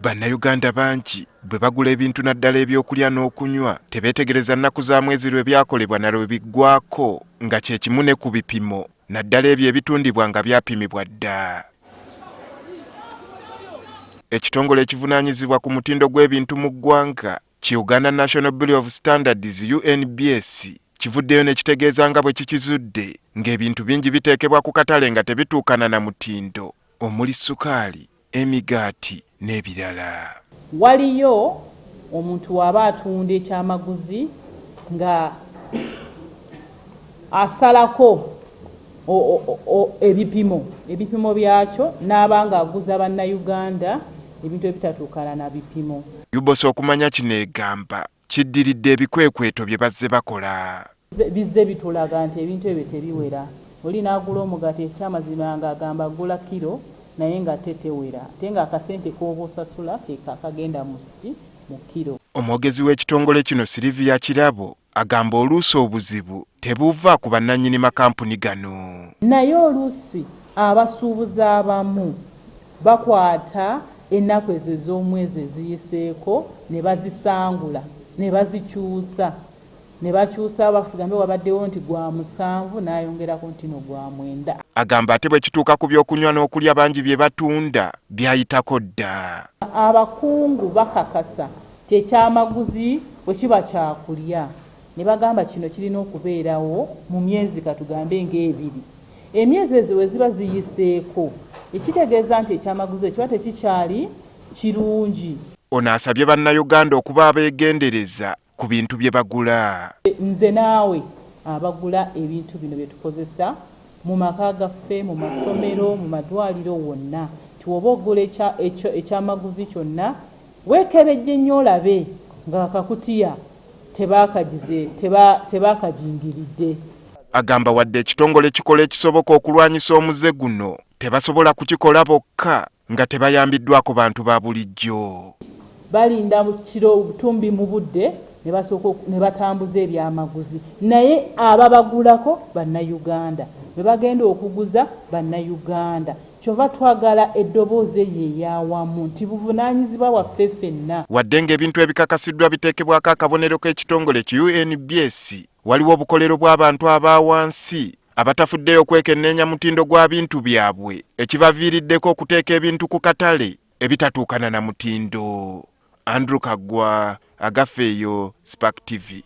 Bannayuganda bangi bwe bagula ebintu naddala ebyokulya n'okunywa tebeetegereza nnaku za mwezi lwe byakolebwa na lwe biggwaako nga kye kimu ne ku bipimo naddala ebyo ebitundibwa nga byapimibwa dda. Ekitongole ekivunaanyizibwa ku mutindo gw'ebintu mu ggwanga ki Uganda National Bureau of Standards UNBS kivuddeyo ne kitegeeza nga bwe kikizudde ng'ebintu bingi biteekebwa ku katale nga tebituukana na mutindo omuli ssukaali, emigaati n'ebirala. Waliyo omuntu w'aba atunda ekyamaguzi nga asalako ebipimo ebipimo byakyo n'aba ng'aguza Bannayuganda ebintu ebitatuukana na bipimo. UBOS okumanya kino egamba kiddiridde ebikwekweto bye bazze bakola. Bizze bitulaga nti ebintu ebyo tebiwera. Oli n'agula omugaati ekyamazima ng'agamba agula kkiro naye ng'ate tewera ate ng'akasente k'oba osasula keeko akagenda mu mu kkiro. Omwogezi w'ekitongole kino Sylvia Kirabo agamba oluusi obuzibu tebuva ku bannannyini makampuni gano. Naye oluusi abasuubuzi abamu bakwata ennaku ezo ez'omwezi eziyiseeko ne bazisangula ne bazikyusa ne bakyusa tugambe wabaddewo nti gwa musanvu n'ayongerako nti no gwa mwenda. Agamba ate bwe kituuka ku by'okunywa n'okulya bangi bye batunda byayitako dda. Abakungu bakakasa nti ekyamaguzi bwe kiba kyakulya ne bagamba kino kirina okubeerawo mu myezi katugambe ng'ebiri. Emyezi ezo bwe ziba ziyiseeko ekitegeeza nti ekyamaguzi ekyo kiba tekikyali kirungi. Ono asabye Bannayuganda okuba abeegendereza ku bintu bye bagula. Nze naawe abagula ebintu bino bye tukozesa mu maka gaffe, mu masomero, mu madwaliro wonna nti woba ogula ekyamaguzi kyonna weekebejje nnyo olabe nga akakutiya tebakagize tebakajingiridde. Agamba wadde ekitongole kikola ekisoboka okulwanyisa omuze guno tebasobola kukikola bokka nga tebayambiddwako bantu ba bulijjo. Balinda kiro tumbi mu budde ne basooka ne batambuza ebyamaguzi naye ababagulako Bannayuganda bwe bagenda okuguza Bannayuganda kyova twagala eddoboozi eyo ey'awamu nti buvunaanyizibwa bwaffe ffenna. Wadde ng'ebintu ebikakasiddwa biteekebwako akabonero k'ekitongole ki UNBS, waliwo obukolero bw'abantu aba wansi abatafuddeyo kwekenneenya mutindo gwa bintu byabwe ekibaviiriddeko okuteeka ebintu ku katale ebitatuukana na mutindo. Andrew Kaggwa, Agafeeyo, Spark TV.